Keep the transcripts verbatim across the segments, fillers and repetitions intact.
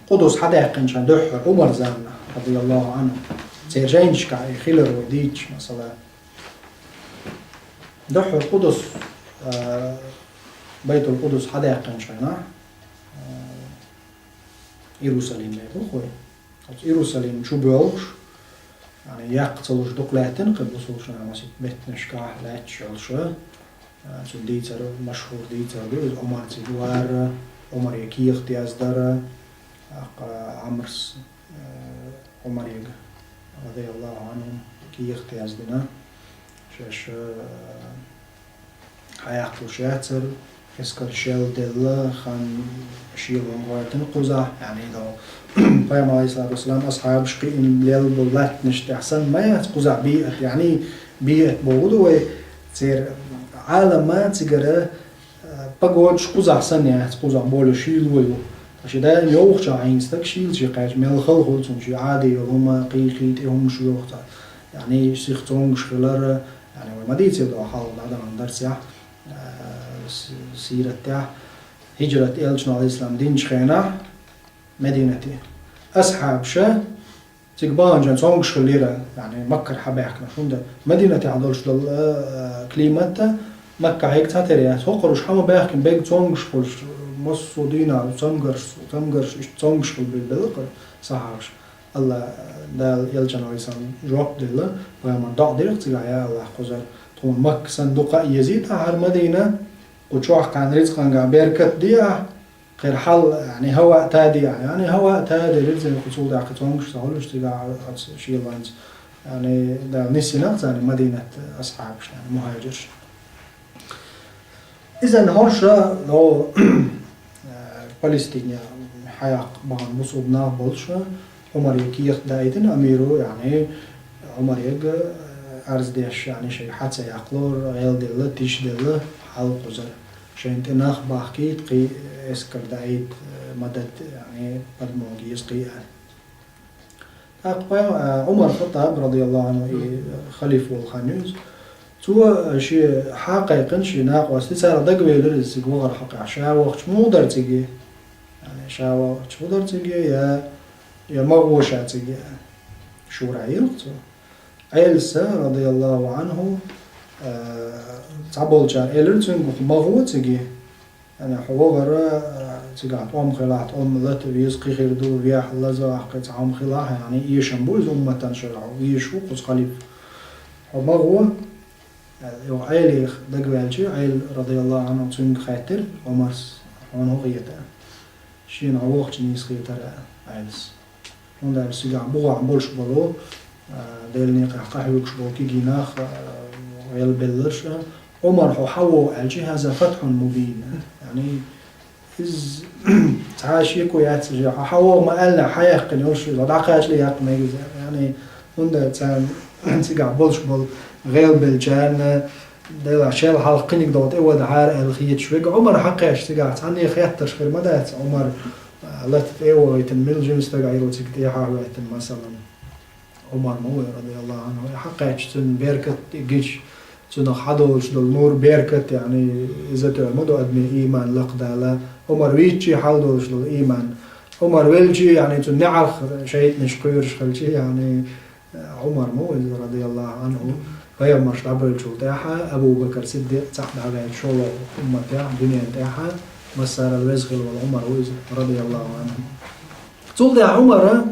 Къудус хьадаьккхинчхьан дуьххьара Ӏумар заманахь, радияллаху Ӏанху, церан жайнашкахь и хилар вай дийцча, масала, дуьххьара Къудус, а, Байтул Къудус хьадаьккхинчхьан, а, Иерусалим бу хой. Оцу Иерусалим чу боьлхуш, яъни, яккха ца луш дукха лаьттина кхин бусулба наха масийтта меттанашкахь лаьтташ йолуш, а, цуьнан дийцар, машхӀур дийцар ду иза, Ӏумар цига вар, Ӏумаре кехат яздар, тӀаккха Ӏамрас, а, Ӏумарега, радияллаху Ӏанху, кехат яздина. Шаьш, а, хьаяккхалуш яцара, эскар шел делла, хан шелон гӀоьртина кхузахь, яъни, дов. Пайхамар, алейхиссалату вассалам, асхьабаш кхиъна лелла болу латтанаш тӀехь санна ма яц кхузахь биат, яъни, биат боху ду вай, церан Ӏалам ма цигара, а, погодаш кхузахь санна яц, кхузахь болу шийла ю. Ткъа ши даим йовхачохь хьийна стаг шийла ши кхаьчча, мел хала хуьлу цунна ши Ӏаде йолу хӀума, кхин, кхин тӀе хӀумаш йоху цхьа. Яъни, сиха цомгуш хилар, яъни, вай ма дийцира доху хьалха дӀадахана дарсехь, а, с-, сират тӀехь, хӀиджрат элчано, алейхиссалам, динчу хенахь, Мединате. Асхьабаша цига баханчун цомгуш хиллера, яъни, Маккара хьабаьхкина. ХӀунда Мединатехь долуш долу, а, климат а Маккахь хӀега цхьатерра яц. ХӀокхур уьш хьа ма баьхкина, бега цомгуш хуьлуш, массо а дийнахь цамгарш, цамгарш, иштта цомгуш хила билбелла кхара сахьабаш. Алла, Дала элчано вайсан жоп делла, пайхамар доӀа дира цигахь: «Я Аллах, кхузара тхуна Макка санна дукха а езийта хӀара Мадина, кху чохь кхарна рицкъангахь беркат де ахь, кхера хьал, яъни, хӀаваъ тадеа, яъни, хӀаваъ тадерира церан кху цул даккха цомгуш ца хуьлуш цигахь оцу шелонца». Яъни, Дала нисйина царна Мадинат асхьабашна, яъни, мухьаджиршна. Иза хӀорш, но, Палестине хьаяккха бахана бусулба нах болуш, Ӏумаре кехат даийтина амиро, яъни, Ӏумарега, э, арз деш, яъни, шайга хьа ца яккхалора, гӀел делла, тиша делла, хьал кхузара. Шайна тӀе нах бахкийта, кхин эскар даийта, э, мадад, яъни, подмога еза кхин аьлла. ТӀаккха пай-, а, Ӏумар Хаттаб, радияллаху Ӏанху, и халифа волу хан ю иза. Цо, а, шен хьа кхайкхина шен накъостий, царах дагавелира иза цига вахар хьокъехь. Ша вахча муха дара цига? Яъни, ша вахча муха дара цига, я, я ма гӀо ша цига? Шура йира цо. Ӏелас, радияллаху Ӏанху, а, цхьаболчара элира цуьнга: «Ма гӀо цига». Яъни, хьо вахара, а, цигахь тӀом хилахь, тӀом лата веза кхин хир ду, вехь лаза ахь кхин цхьа хӀума хилахь, яъни, эшам бу иза умматан шарахь, везаш ву кхуза халифа. Хьо ма гӀо, а, юха Ӏелех дагаваьлча, Ӏел, радияллаху Ӏанху, цуьнга хаьттира Ӏумарс: «Хьуна хӀун хета?» «Шена хьо вахча нийса хетара», — аьлла Ӏелас. ХӀунда аьлча цигахь бухахь болуш болу, а, Делан некъахь къахьоьгуш болу кегий нах, а, гӀелбелларш, а, Ӏумар хьо хьан вогӀу аьлча, хаза фатхьун мубин. Яъни, иза цхьа а шеко яц, иза хьо хьан вогӀу ма аьллехь, хьан яьккхина йолуш иза, дӀакхачале яккха мега иза. Яъни, хӀунда царна цигахь болуш болу гӀелбеллачарна, Делахь шел хьалха кхиниг долу тӀе вада хьара аьлла хеташ верг Ӏумар хьакхаьчча цигахь цхьанне хеттарш хир ма дац, Ӏумар, а, лата тӀе а вахийтина, мила жима стаг Ӏийр ву цига тӀехьа а хӀоьттина, масалан. Ӏумар ма ву, радияллаху Ӏанху, и хьакхаьчча цуьнан беркат гича, цунах хьадолуш долу нур беркат, яъни, иза тоьар ма ду адамийн ийман лакхадала. Ӏумар вийччи хьал долуш долу ийман. Ӏумар велчи, яъни, цуьнан неӀарх шайтӀанаш кхоьруш хилчи, яъни, Ӏумар ма ву иза, радияллаху Ӏанху, пайхамарш дӀабевллачул тӀаьхьа, Абу Бакр Сиддикъ цхьаъ дӀаваьлча шолгӀа умматехь, дуьнен тӀехьа, массарал веза хилла волу Ӏумар ву иза, радияллаху Ӏанху. Цул тӀаьхьа Ӏумара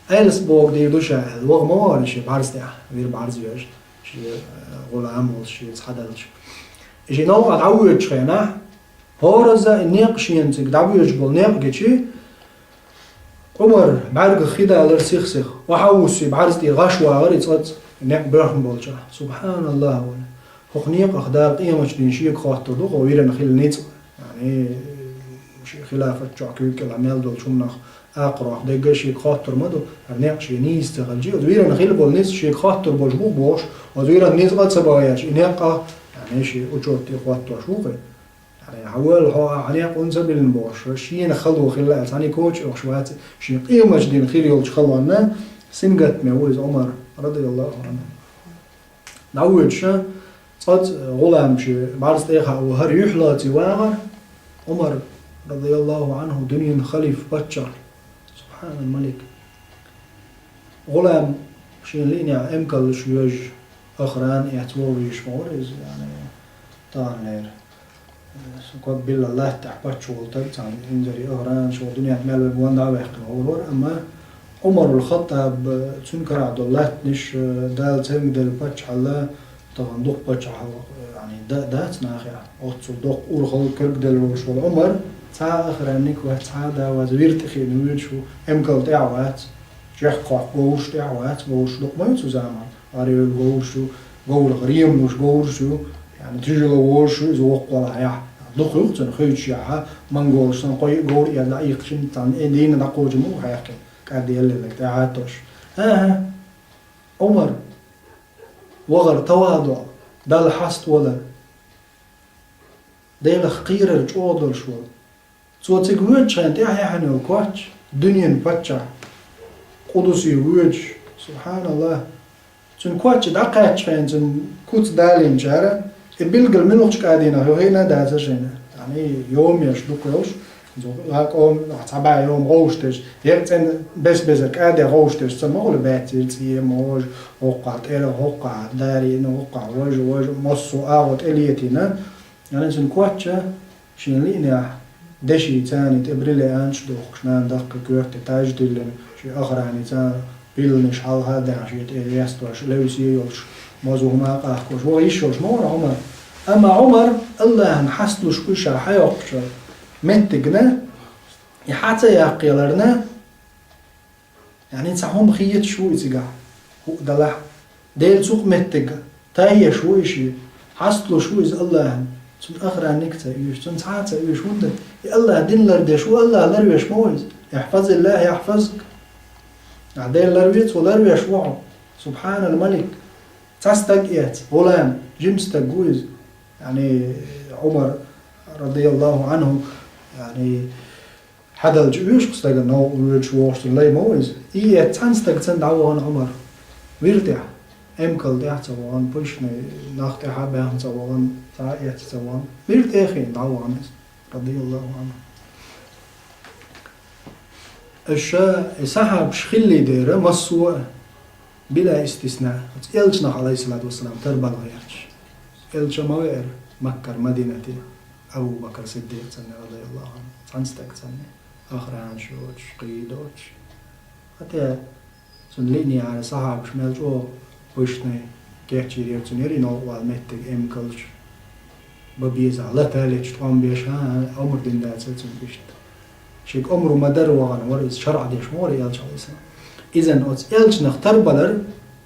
Ӏелас бохург дийр ду ша аьлла, ваха ма вахара шен бӀарз тӀехь, вира бӀарз вежа, шен, э, гӀулам волуш, шен цхьадалча. И шен новкъа дӀавоьдучу хенахь, хӀоразза и некъ шена цига дӀабоьдуш болу некъ гичи, Ӏумар бӀаьргах хи далара сих-сиха, охьа а вуссий, бӀарз тӀе гӀаш вагӀара и цкъацкъа, некъ боьхна болчохь. Субханаллах, вала. ХӀокху некъах Дала къематдийнахь шега хоттур ду, хӀо виран хилла ницкъ. Яъни, шен хилафат чохь куьйга кӀелахь мел долчу хӀуманах акхарох дегга шега хоттур ма ду, хӀара некъ шен нийса ца хилчи, оцу виран хилла болу ницкъ шега хоттур болуш бу бохуш, оцу виран ницкъ а ца бахьеш, и некъ а, яъни, шен учёт тӀе хоттош ву кхин. Яъни, хьан вала хьо, ахьа некъ хӀунда ца биллина бохуш, шена хало хилла аьлла, цхьаьна коча йохуш вац, шен къематдийнахь хир йолчу халонна сингаттаме ву иза Ӏумар, радияллаху Ӏанху. ДӀавоьдуш, цкъацкъа гӀулам шен бӀарз тӀе а хаьа, хӀара юьхь лоций вагӀара, Ӏумар, радияллаху Ӏанху, дуьненан халифа, паччахь, Субхьанал-Малик. ГӀулам шен лиънехь эмкалаш йоьжна, охрана эцна вогӀуш ма вара иза, яъни, таханлера. Со ког билла латтахь паччахь волу таг цхьана инзаре охрана шо дуьненна мел вега ван дӀа а ваьккхина вогӀур вара, амма Ӏумарул Хаттаб, цуьнан карахь долу латтанаш, Дала церан делла паччахьалла, тахана дукха паччахьалла, яъни, да-, дац нахехь. Оццул доккха урхалла, каргделла волуш волу Ӏумар, цхьа а охранник вац, цхьа а да вац, вир тӀе хиъна воьдуш ву, эмкал тӀехь а вац, чехка хьокху говраш тӀехь а вац, говраш дукха ма ю цу заманахь, гӀаревелла говраш ю, говрах реманаш говраш ю, яъни, тяжело волуш ю, иза воккха валахь. Дукха ю-кх цунна хуьйцуш яхьа, монголаш санна кхо-йиъ говр а эцна дӀаийккхича, цхьана дийна дӀакхочуш ма ву хьаькхина, кӀаддийлаллег тӀаьхьа а тосуш. ХӀан-хӀа, Ӏумар, вахар таваду, Далла хьаставалар, Делах кхерар чӀогӀа долуш вара. Цо цига воьдучу хенахь тӀаьхьа яьхьна йолу коч, дуьненан паччахь, къудусе воьдуш, субхьаналлахӀ. Цуьнан коч дӀакхаьччу хенахь цуьнан куц далийначара, и билггал муьлхачу кӀадийнах ю хиъна а дацара шайна. Яъни, йомеш дукха йолуш, цхьа кӀом, цхьа бӀе йома гӀовшаш деш, я цӀена бес-бесара кӀадех гӀовшаш деш, ца ма хуьлу баьццара цӀе а, можа, хӀокхахь тӀера, хӀокхахь дарина, хӀокхахь важа, важа, массо а агӀо тӀелетийна. Яъни, цуьнан коч шен лиънехь деши царна тӀе бриллианташ дохкуш, нана даккхий коьрте таж диллина, шен охранница пилланаш хьалха а даьхна, шен тӀе вестош, левсе йолуш, моза хӀума а къахкош, ваха йиш йолуш ма вара Ӏумар. Амма Ӏумар, АллахӀана хьасталуш ву ша хьайоккхучу меттигна, и хьа ца яккхаяларна, яъни, цхьа хӀума хеташ ву и цигахь, хӀуъа далахь. Делан цу меттиге тайеш ву и шен, хьасталуш ву иза АллахӀана. Цунна охранник а ца оьшу, цунна цхьа а ца оьшу, хӀунда и АллахӀ дин лардеш ву, АллахӀ ларвеш ма ву иза. ИхьфазиллахӀ яхьфазк. Ахь Дела ларве, цо ларвеш ву хьо. Субхьанал-Малик. Цхьа стаг эцна, гӀулам, жима стаг ву иза. Яъни, Ӏумар, радияллахӀу Ӏанху, яъни, хьадалча оьшу-кх стагана, новкъа воьдуш вогӀуш цунна лай ма ву иза. И эцна цхьана стагца дӀавахана Ӏумар. Вир тӀехь, эмкал тӀехь а ца вахана, пышна нах тӀехь а баьхна ца вахана, цхьа а эцна ца вахана. Вир тӀе а хиъна дӀавахана иза, радияллахӀу Ӏанху. Аша и сахьабаш хилли дера, массо а, била истисна, оцу элчанах, Ӏалайхиссалату вассалам, тарбала гӀерташ. Элча ма веара Маккара Мадинате Абу Бакр Сиддикъ санна, радияллахӀу Ӏанху, цхьана стаг санна, охранаш йоцуш, кхин доцуш. ХӀаьта цунна лиънехьара сахьабаш мел чӀогӀа пышнай кечйийр яра цунна, яра и новкъа вала меттиг, эмкалш. Бан безахь, лата леташ тӀом беш, а, а, омра дина дацара цунна иштта. Шега омра ма-дарра вахана вара иза, шарӀ деш ма вара элча, Ӏалайхиссалам. Иза оцу элчанах тарбалар,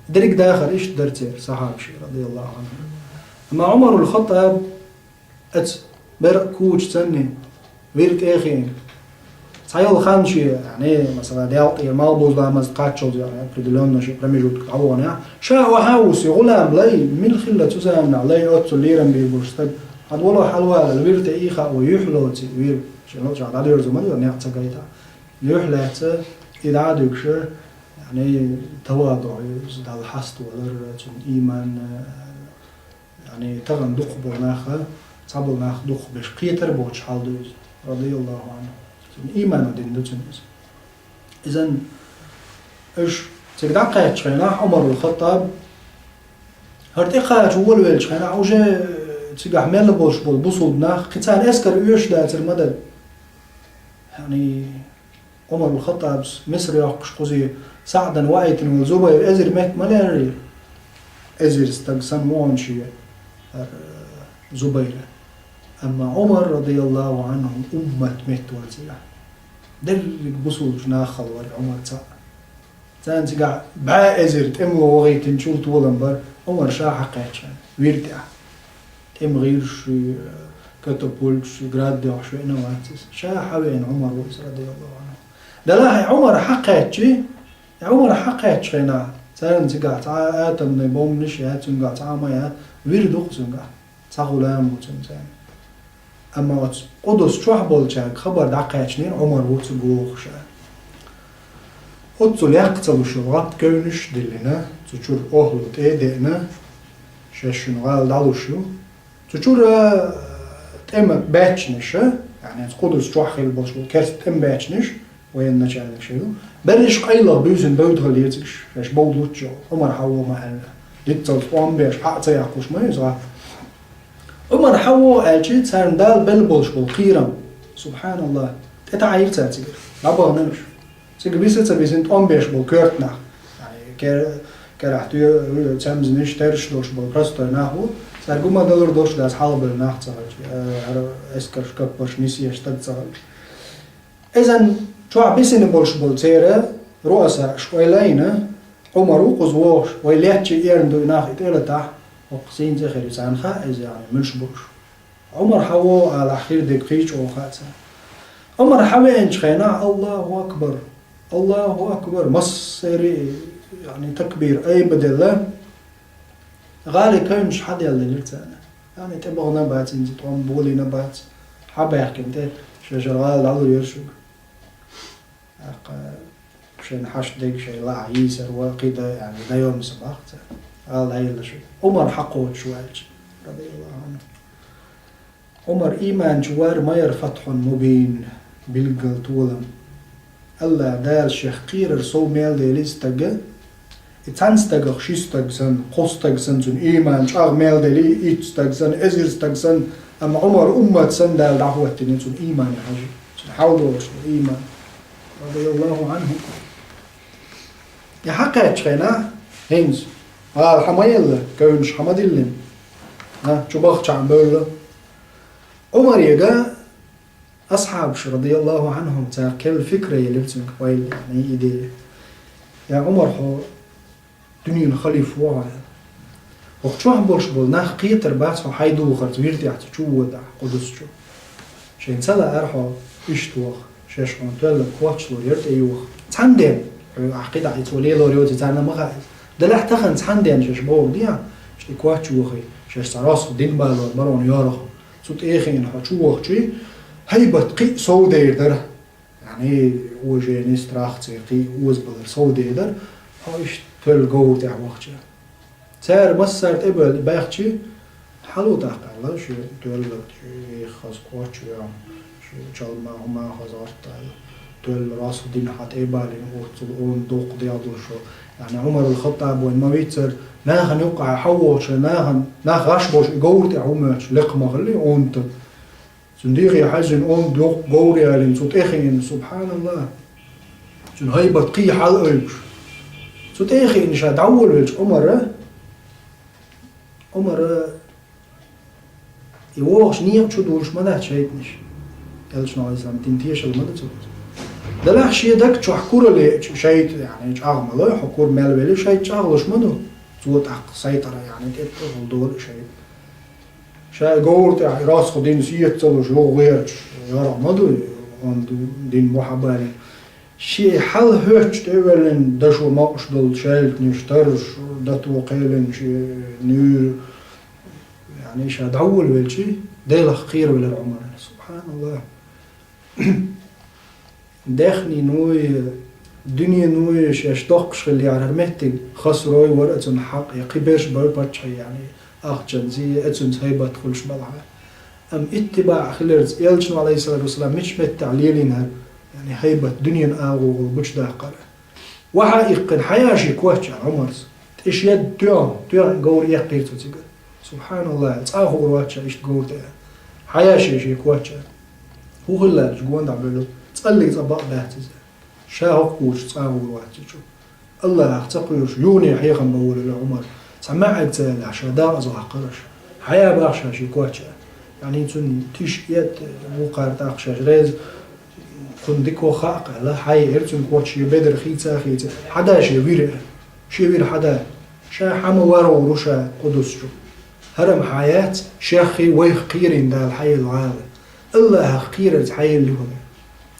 дерриг дахар иштта дара церан сахьабашийн, радияллахӀу Ӏанхум. Амма Ӏумарул Хаттаб оцу беркат куча санна, вир тӀе а хиъна, цхьайолу хан шен, яъни, масала, Делан тӀера малхбуза ламаз кхаччалц, яъни, определённо шен промежуток дӀавахана, ша охьа а вуссий, гӀулам, лай, мила хилла цу заманахь лай, оццул лерам бийр болуш стаг, хьан вало хьалавалал, вир тӀе ийха а ву, юьхь лоций вир, шен лоций дӀадоьрзу ма дара, некъ ца гайта. Юьхь лаьцна, и дӀа а дуьгуш, яъни, таваду, иза Далла хьаставалар, цуьнан ийман, яъни, тахана дукхахболу нах, цхьаболу нах дукхахберш кхетар а боцуш хьал ду иза, радияллахӀу Ӏанху. Цуьнан иймано дина ду цуьнан иза. Иза, уьш цига дӀакхаьччу хенахь, Ӏумарул Хаттаб, хӀара тӀекхача волавеллачу хенахь, уже цигахь мел болуш болу бусулба нах, кхин царна эскар оьшуш дацара ма дара. Яъни, Ӏумарул Хаттабс Мисар йоккхуш кхузий СаӀдан ваийтина волу Зубайр эзар метта ма леррий? Эзар стаг санна ву хьуна шен, хӀара, Зубайр. Амма Ӏумар, радияллахӀу Ӏанху, уммат метта вара цигахь. Дерриг бусулба нахал вара Ӏумар цхьаъ. Царна цигахь бӀе эзар тӀемало вахийтинчул толам бара, Ӏумар ша хьакхаьчча, вир тӀехь. ТӀеман гӀирсаш, катапульташ, град дохуш веана вац иза. Ша хьавеана Ӏумар ву иза, радияллахӀу Ӏанху. Делахь Ӏумар хьакхаьччи, Ӏумар хьакхаьччу хенахь, царна цигахь цхьа а атомный бомбанаш яц цуьнгахь, цхьа а ма яц, вир ду-кх цуьнгахь, цхьа гӀулам ву цуьнан царна. Амма оцу Къудус чохь болчаьрга хабар дӀакхаьчнера Ӏумар ву цу гохуш. Оццул яккха ца луш йолу гӀатта кевнаш а диллина, цу чуьра охӀла тӀе а деана, шаьш шуна гӀала дӀалуш ю. Цу чуьра тӀеман баьччанаш, яъни оцу Къудус чохь хилла болуш болу керста тӀеман баьччанаш, военачальник шайла. Берриш къайлаха буьйсанна бевдда хилла яцигаш, шаьш бовдалучча, Ӏумар хьавоха ма аьлла. Диццалц тӀом беш, хьа а ца яккхуш ма иза. Ӏумар хьавоха аьлча, царна Дала белла болуш болу кхерам. СубхьаналлахӀ. ТӀетаӀийра цара цигара. ДӀабаханараш. Цига биса а ца бисина тӀом беш болу коьрта нах. Яъни, кер-, керахь туьйра, цамзанаш, терраш долуш болу простой нах бу. Цара гума далур долуш дац хьалабевлла нах ца хилча, э, хӀара эскарш, каппарш нисъеш стаг ца хилча. Иза чохь бисина болуш болу церан руаса школа а йина, Ӏумар ву кхуза вогӀуш, вай лаьттачу эрна ду и нах и тӀе а латахь, хӀокху сийна цӀе хир ю царна хаьа иза, яъни, муьлш болуш. Ӏумар хьан вогӀу алахь, хир дерг кхин а чӀогӀа хаьа царна. Ӏумар хьан веанчу хенахь, Аллаху акбар! Аллаху акбар! Массеран а, яъни, такбир, айба делла, гӀали кевнаш хьан делла делира царна. Яъни, тӀебахана бац, хӀинца тӀом болийна бац, хьан баьхкина тӀе, шаьш гӀала дӀалур яра шуьга. ТӀаккха шайн хьашт дерг шайн лаахь йийсар ван кхин дан, яъни, дан йомса бахца. Ала хьайла шу. Ӏумар хьакхочуш ваьлча, радияллаху Ӏанху. Ӏумар ийман чу вар ма яра фатхьун мубин, билггал толам. Аллах Дала шех кхерар сов мел дели стага, и цхьана стагах ши стаг санна, кхо стаг санна цуьнан ийман чӀагӀ мел дели, итт стаг санна, эзар стаг санна, амма Ӏумар уммат санна Дала дӀахӀоттийна цуьнан иймане хьажа. Цуьнан хьал долуш ду ийман. Радияллаху Ӏанху. И хьан кхаьччу хенахь, хӀинца, гӀала хьан ма елла, кевнаш хьан ма диллина, а, чу бахчахьан бевлла. Ӏумарега асхьабаш, радияллаху Ӏанхум, цара керла фикра елира цуьнга, пайда, яъни, идея. Я Ӏумар, хьо дуьненан халифа ву хьо, аьлла. ХӀокху чохь болуш болу нах кхетар бац хьо хьайн духарца вир тӀехь цу чу водахь, Къудус чу. Шайна ца лаьара хьо иштта ваха, шаьш хьуна тоьлларг коч лур яра тӀеюха. Цхьана ден, хьо ахь кхидӀа и цо лелор йоций царна ма хаьа иза. Делахь тахана цхьана ден шаьш бохург дехьа, шаьш и коч вохий, шаьш цхьа росха дин балор барон йорах. Цу тӀе а хиъна хьо чу вахчий, хӀайбат кхин а сов дер дара. Яъни, уважение, страх церан кхин а озабалар сов дер дара, хьо иштта тоьлла говра тӀехь вахча. Цара массара тӀебоьлла баьхчи, хьало тӀаккха аьлла, шен тоьлла, шен хаза коч веана, шен чалма хӀума хаза гӀортта аьлла, тоьлла росха дина хьан тӀе а балийна, оццул онда доккха дегӀ долуш. Яъни, Ӏумарул Хаттаб вайн ма виццара, нахана юккъехь хьан вохучу, нахана, нах гӀаш болуш и говра тӀехь ву моьттуш, лекха ма хилли онда. Цуьнан дегӀе хьаьжжина онда доккха говра ялийна, цу тӀе а хиъна, субхьаналлахӀ. Цуьнан хӀайбат кхин а хьалаойуш. Цу тӀе а хиъна ша дӀаволавелча Ӏумара, Ӏумара и вогӀуш некъа чу дуьйлуш ма дац шайтӀанаш. Элчано, Ӏалайхиссалам, дина тешалла ма ду цунна. Делахь шен даг чохь кура леача шайтӀа, яъни, чӀагӀ ма ло, хьо кура мел велли, шайтӀа чӀагӀлуш ма ду. Цо тӀаккха сайтӀара, яъни, тӀе а тӀехула долу шайтӀа. Ша говра тӀехь и росха дина сета ца луш, юха гӀерташ, йорах ма ду, онда дин бу хьан балийна. Шен хьал хӀоьттуш тӀе а веллина, дашо мокъуш долу шаьлтанаш, тарраш, дато кхелина шен нуьйр, яъни, ша дӀаволавелчи, Делах кхеравелира Ӏумар. СубхьаналлахӀ. Даьхниной, дуьненой шаьш доккхуш хиллехьара, хӀара меттиг Хасрой вара оцунна хьакъ, я кхин берш бара паччахьий, яъни, ахчанций, оцунца хӀайбат хуьлуш балахьара. Амма иттибаӀ хиларца, Элчано, Ӏалайхиссалату вассалам, мича меттехь лелийна хӀара, яъни, хӀайбат, дуьненан агӀо гучудаккхар. Ваха иккхина, хьаяши коч, аьлла Ӏумарс. ТӀе шед тоьхна, тоьхна говр эккхийра цо цигара. СубхьаналлахӀ, цкъа а хуур вац ша иштта говр тӀе. Хьаяши шен коч, аьлла. ХӀун хилла аьлча, гонах бевлла, цкъа а цкъа бакъ бац иза. Ша хӀокху кучу цкъа а хуур вац цу чу. Аллахьах ца кхоьруш, юхане хьехам бан волавелла Ӏумар. Цхьа маьӀӀиг ца еллехь, ша дакъаза ваккхара ша. Хьая баха ша шен коч, аьлла. Яъни цунна тиша эцна, вукхара тӀаккха шаьш реза, кхунна дика ваха хаьа аьлла, хьаеара цуьнан коч шен бедар хийца а хийца, хьада шен вира, шен вира хьада. Ша хьан ма вар гӀур ву ша Къудус чу. ХӀара-м хьан яц, шех а, вайх а кхерийна Дала хьаелла гӀала. Аллахьах кхерарца хьаелла ю хӀара.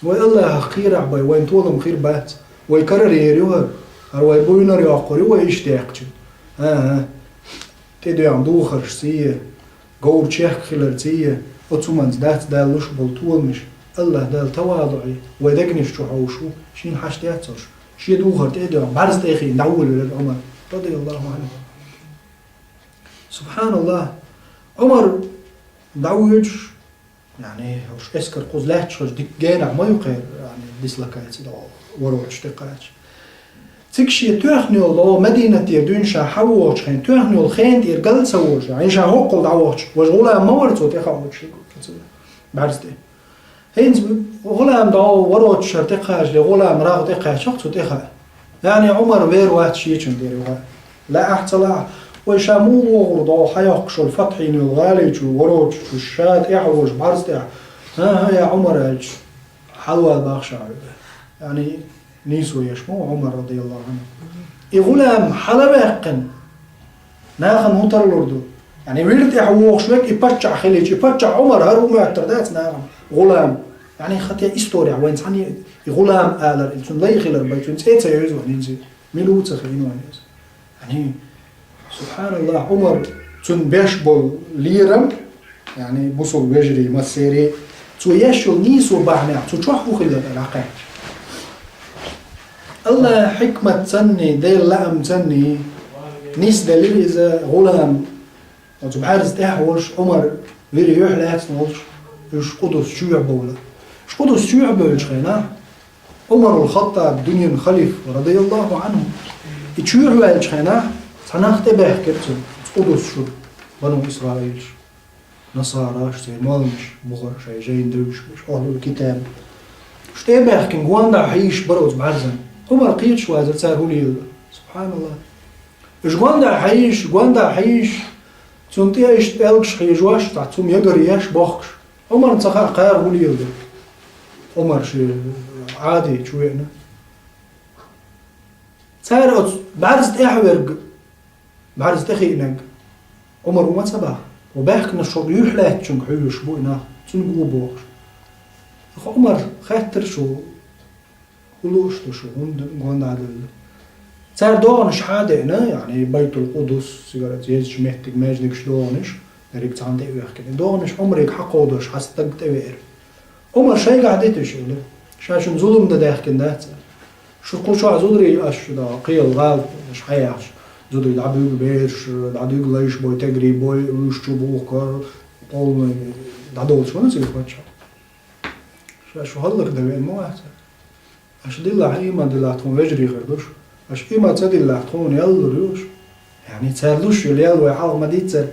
Вай Аллахьах кхерахь бен, вайн толам хир бац. Вай карара ер ю хӀара. ХӀара вай буйнара йоккхур ю вай иштта даьккхича. ХӀан-хӀа. ТӀедоьгӀна духаршций, говр чехка хиларций, оцу хӀуманца дац Дала луш болу толамаш. Аллахь Дала тавадуӀе вай дегнаш чу хьовш ву, шена хьашт яц уьш. Шен духар тӀе а доьгӀна, бӀаьрзе тӀе а хиъна, дӀаволавелира Ӏумар, радияллаху Ӏанху. СубхьаналлахӀ, Ӏумар дӀавоьдуш, Яъни, уж эскар кхуза лаьтташ хилча, дика генахь ма ю кхера, яъни, дислокаци догӀу, вороташ тӀекхача. Цига шен тоьхна йолу догӀу Мадинатера дуьйна ша хьавогӀучу хенахь, тоьхна йолу хенан тӀера гал ца вожа, яъни ша хӀоккхул дӀавахча, важа гӀулам ма вара цо тӀехаочуш, бӀаьрза тӀе. ХӀинца гӀулам догӀу вороташ шара тӀекхачале, гӀулам рагӀ тӀекхаьчча цу тӀе хаьа. Яъни Ӏумар вер вац шечун тӀера юха. Лаахь, ца лаахь, вай ша муха вогӀур догӀу хьайоккхуш волу Фатхьин йолу гӀали чу, вороташ чу, ша тӀаьхьавожа бӀаьрза тӀехь. ХӀан-хӀа, я Ӏумар, аьлча, хьалавала боху ша хьоьга. Яъни, нийсо еш ма ву Ӏумар, радияллаху Ӏанху. И гӀулам хьалаваьккхина, нахана хӀун тарлур ду? Яъни, вир тӀехь вогӀуш верг и паччахь хилийча, и паччахь Ӏумар хӀара хӀун моьттур дац нахана? ГӀулам. Яъни, хӀаьта история вайн цхьаьна и гӀулам алар, и цуьнан лай хилар бен, цуьнан цӀе ца евза вайн хӀинца. Мила ву ца хиъна вайн иза? Яъни, субханаллахь, Ӏумар, цунна беш болу лерам, яъни, бусулба вежарий массерий, цо еш йолу нийсо бахьанехь, цу чохь хӀун хилла аьлла кхаьчча. Аллахь хьикмат санний, Делан лаам санний, нисделира иза гӀулам, оцу бӀаьрза тӀехь волуш, Ӏумар вири юьхь лаьцна волуш, уьш Къудус чоьхьа бовла. Уьш Къудус чоьхьа бевллачу хенахь, Ӏумарул Хаттаб дуьненан халифа, радияллаху Ӏанху, и чоьхьа ваьллачу хенахь, цхьа нах тӀебаьхкира цунна, Къудус чуьра, бану Исраилаш, насараш, церан молланаш, бухара шайн жайна девзаш берш, ахьлул китаб. Уьш тӀебаьхкина гондахьа хьийзаш бара оцу бӀаьрзана. Ӏумар кхеташ вацара, цара хӀун лелла. Субханаллахь. Уьш гондахьа хьийзаш, гондахьа хьийзаш, цунна тӀе иштта пӀелгаш хьийзош, цхьацца хӀума ягаръеш, бохкуш. Ӏумарна ца хаьа кхара хӀун леладо. Ӏумар шен Ӏади чу веана. Цара оцу бӀаьрза тӀехь верг, бӀаьрза тӀе хиънарг, Ӏумар хӀума ца баха. Ву баьхкинарш шуна юьхь лаьттачуьнга хьоьжуш бу и нах, цуьнга ву бохуш. Ӏумар хаьттира шу, хӀун лууш ду шу, хӀунда гондахьа делла? Цара догӀанаш хьа а деана, яъни Байтул Къудус, цигара езачу меттиг, маьждигаш догӀанаш, дерриг цхьаьна тӀе а оьхкина. ДогӀанаш Ӏумарега хьакховдош хьан стаг тӀевеара. Ӏумар шайгахь дитиш ю, ша шуна зулам дан даьхкина дац. Шу кху чохь зударий аш шу да, кхел гӀалаташ хьаяхьаш, зударий дӀабуьгу бераш, дӀадуьгу лайш бой, тегри бой, уьш чу бухкар, къовланай дӀадолуш вана цига паччахь. Ша шу хӀаллакдан веана ма вац. Аша диллахь, ийман диллахь тхуна вежарий хир ду шу. Аша ийман ца диллахь тхуна ял лур ю шу. Яъни цара луш йолу ял вай хьалха ма-дийццара.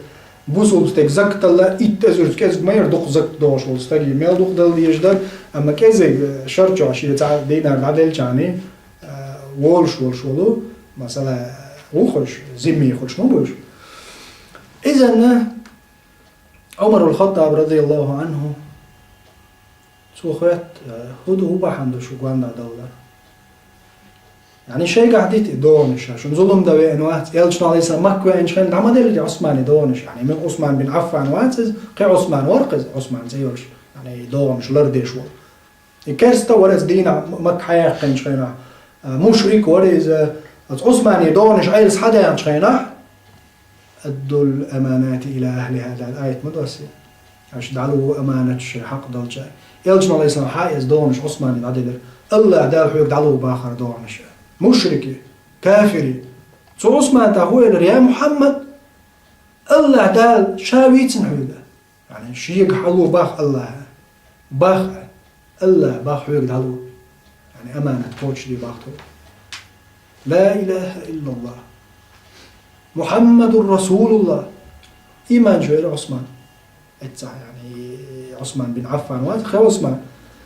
Бусулба стаг закаталла итт эзарца кӀезиг ма яра дукха закат догӀуш волу стаге. Мел дукха дала дезаш дара, амма кӀезиг шар чохь шен цхьа динар дӀаделчахьана, а, волуш волуш волу, масала, ву хуьлуш, зимми хуьлуш ма бу уьш. Изанна Ӏумарул Хаттаб, радияллаху Ӏанху, цо хоьтту, хӀун ду, хӀун бахьана ду шу гондахьа даллар? Яъни шайгахь дита и догӀанаш, шуна зулам дан веана вац, элчано, алейхиссалам, Макка веанчу хенахь дӀа ма деллий Ӏусмане догӀанаш, яъни мила Ӏусман бин Ӏаффан вац иза, кхин Ӏусман вара-кх иза, Ӏусман цӀе йолуш, яъни и догӀанаш лардеш волу. И керста вара иза дийнахь М-, Макка хьаяьккхинчу хенахь, а, мушрик вара иза, оцу Ӏусмане догӀанаш Ӏелас хьадаьхначу хенахь, «Аддул аманати иля ахлиха», аьлла аят ма ду аса. Аша дӀалур ву аманаташ шайн хьакъ долчара. Элчано, алейхиссалам, хьа иза догӀанаш Ӏусмане дӀаделира. Аллахь Дала хьоьга дӀалур бу хӀара догӀанаш. Мушрике, кафире. Цу Ӏусмана тӀехь хӀун элира: «Я Мухьаммад, Аллахь Дала ша вийцина хьоьга». Яъни шега хьалур бу Аллахь. Бу, Аллахь бу хьоьга дӀалур. Яъни аманат кхочушде бу тхо. Ла илаха иллаллах. Мухьаммадур Расулуллах. Ийман чу веара Ӏусман. Эццахь, яъни, Ӏусман бин Ӏаффан вац, кхин Ӏусман.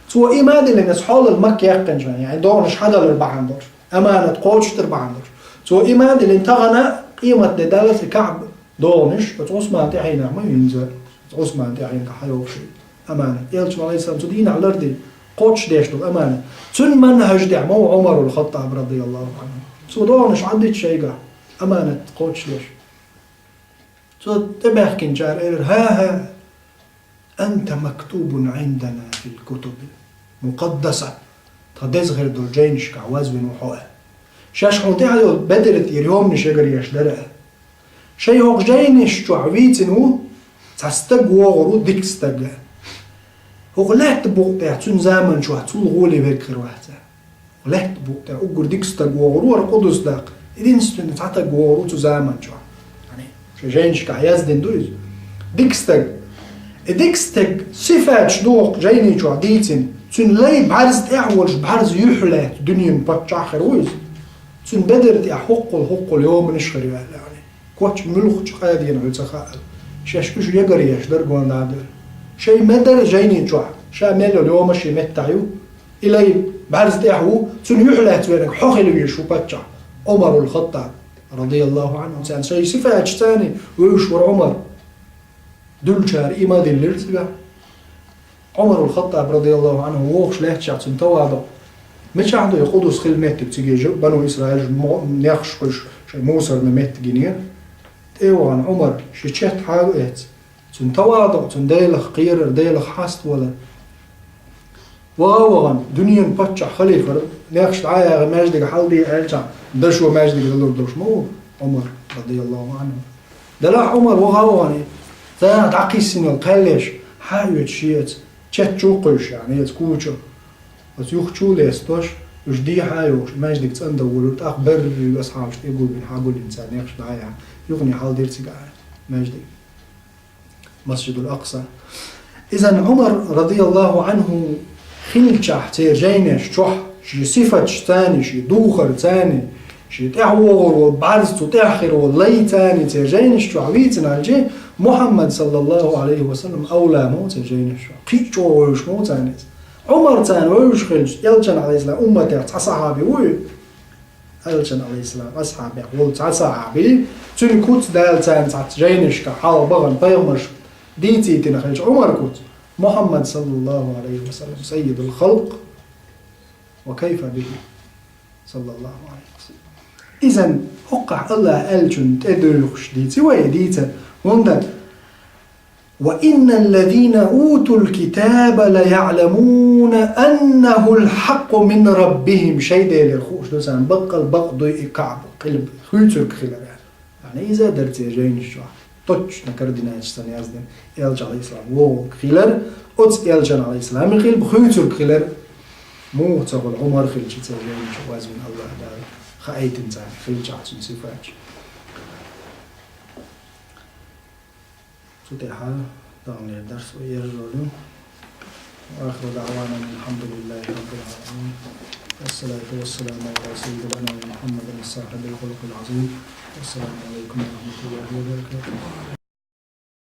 Цо ийман диллина, иза хьолал Макка яьккхинчу хенахь, яъни догӀанаш хьадалар бахьана долуш, аманат кхочушдар бахьана долуш. Цо ийман диллина, тахана къематде даллалц и КаӀба догӀанаш оцу Ӏусман тӀаьхьенах ма ю хӀинца, оцу Ӏусман тӀаьхьенах хьайогӀуш ю аманат. Элчано, алейхиссалам, цу дийнахь ларди кхочушдеш долу аманат. Цуьнан манхӀаж тӀехь ма ву Ӏумарул Хаттаб, радияллаху Ӏанху. Цо догӀанаш хьадитта шайгахь, аманат кхочушдеш. Цо тӀебаьхкинчара элира: «ХӀа-хӀа, анта мактубун Ӏиндана фил кутубил мукъаддаса». Тхан деза хир долу жайнашкахь вазвина ву хьо, аьлла. Шаьш хьуна тӀехь йолу Бедар тӀера йоманаш ягаръеш дара, аьлла. Шайн хӀокху жайнаш чохь вийцина ву, цхьа стаг вогӀур ву, дика стаг, аьлла. ХӀокху лаьтта букъа тӀехь цуьнан заман чохь цул гӀоле верг хир вац, аьлла. Лаьтта букъа тӀехь уггар дика стаг вогӀур ву, хӀара Къудус даккха. Единственный цхьа стаг вогӀур ву цу заман чохь. Яъни, шайн жайнашкахь яздина ду иза. Дика стаг. И дика стаг сифаташ доху жайни чохь дийцина, цуьнан лай бӀаьрза тӀехь а волуш, бӀаьрза юьхь а лаьцна дуьненан паччахь хир ву иза. Цуьнан бедар тӀехь хӀоккхул-хӀоккхул йоманаш хир ю аьлла. Коча муьлххачу къадина хӀу ца хаьа. Шаьш уьш ягар еш дара гонда а дара. Шайн ма дара жайни чохь, ша мел йолу йомаш и меттахь ю. И лай бӀаьрза тӀехь ву, цуьнан юьхь лаьцна верг хьо хила везаш ву паччахь, Ӏумарул Хаттаб, радияллаху Ӏанху. Царна шайн сифаташ царна вевзаш вара Ӏумар. Дуьллучара и ма диллира цигахь. Ӏумарул Хаттаб, радияллаху Ӏанху, вогӀуш лаьттачохь цуьнан таваду. Мичахь ду и къудус хилла меттиг цига, жа-, бану Исраилаш мо-, нехаш хуьлуш, шайн мусарна меттиг йинера. ТӀе а вахана Ӏумар, ши четта хьагу эцна. Цуьнан таваду, цуьнан Делах кхерар, Делах хьаставалар. Ваха а вахана, дуьненан паччахь халифара, нехаш дӀа а яхе, маьждиг хьалде аьлчахь, дашо маьждиг далур долуш ма ву Ӏумар, радияллаху Ӏанху. Делахь Ӏумар ваха а вахана, царах дӀакхиссина йолу кхел еш, хьа а оьцуш шеца, чет чу а кхуьйсуш, яхьна, эца куча. Оцу юххе чу а лестош, уьш дехьа а йохуш, маьждиг цӀандан волура, тӀаккха берриг асхьабаш тӀе а гулбина, хьа а гулйина, цара нехаш дӀа а яхьа, юхане хьалдира цигахь маьждиг. Масжидул Акъса. Иза Ӏумар, радияллаху Ӏанху, хилчахь церан жайнеш чохь, шен сифаташ царна, шен духар царна, шен тӀаьхьа вогӀур волу бӀаьрза, цу тӀаьхьа хир волу лай царна церан жайнеш чохь вийцина хилча, Мухьаммад, саллаллаху Ӏалайхи ва саллам, авла ма ву церан жайнеш чохь. Кхин а чӀогӀа вевзаш ма ву царна иза. Ӏумар царна вевзаш хилча, элчан, Ӏалайхиссалам, умматех цхьа сахьаби ву и? Элчан, Ӏалайхиссалам, асхьабех волу цхьа сахьаби, цуьнан куц Дала царна цхьацца жайнашка хьалха бахана пайхамарша дийцийтина хилча, Ӏумар куц, Мухьаммад, саллаллаху Ӏалайхи ва саллам, саййидул халкъ ва кайфа бихи, саллаллаху Ӏалайхи ва саллам. Иза хӀокхахь АллахӀа аьллачунна тӀедуьйхуш дийци вай дийцар, хӀунда «وإن الذين أوتوا الكتاب ليعلمون أنه الحق من ربهم», шайн Делера хууш ду царна, баккъал бакъ дуй и Каъб, къилба, хуьйцург хилар аьлла. Яъни иза а дара церан жайнаш чохь, точно кардиначу санна яздина, элча, Ӏалайхиссалам, вогӀург хилар, оцу элчан, Ӏалайхиссалам, и къилба хуьйцург хилар. Муха ца хуьлу Ӏумар хилча церан жайнаш чохь, вазвина АллахӀ Дала хаийтина царна хилчахь цуьнан сифаташ. Цу тӀехь таханлера дарс вай ержо ю. وآخر دعوانا أن الحمد لله رب العالمين. والصلاة والسلام على سيد الأنام محمد صاحب الخلق العظيم. والسلام عليكم ورحمة الله وبركاته.